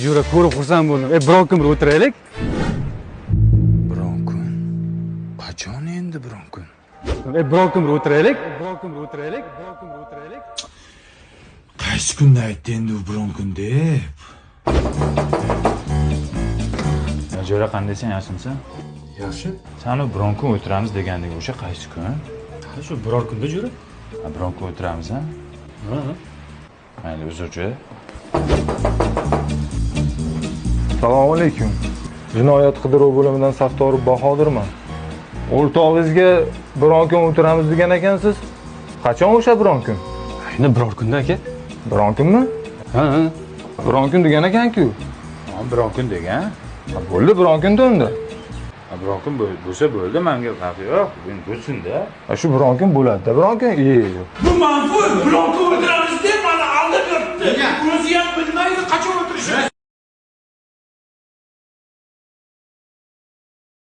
Jo'ra ko'rib xursand bo'ldim. Biron kun bir o'tiraylik. Biron kun. Qachon endi biron kun? Biron kun bir o'tiraylik. Biron kun bir o'tiraylik. Biron kun bir o'tiraylik. Qaysi kunda aytdi endi u biron kun deb? Jo'ra qandaysan, yaxshimisan? Yaxshi. San u biron kun o'tiramiz deganding, o'sha qaysi kun? Ha, shu biror kunda jo'ra. Ha, biron kun o'tiramiz, ha? Ha. Mayli, uzr jo'ra. Assalomu alaykum. Jinoyat qidiruv bo'limidan Saftorov Bahodirman. O'rtog'ingizga biron kun o'tiramiz degan ekansiz. Qachon o'sha biron kun? Ayni biror kunda aka. Biron kunmi? Ha, ha. Biron kun degan ekan-ku. Ha, biron kun degan. Ha, bo'ldi, biron kunda unda. Ha, biron kun bo'lsa bo'ldi, menga farqi yo'q. Bugun bo'lsin-da. Ha, shu biron kun bo'ladi-da, biron kun. Bu manfur biron kun o'tiramiz deb meni aldab yuribdi. O'zi ham bilmaydi qachon o'tirishini.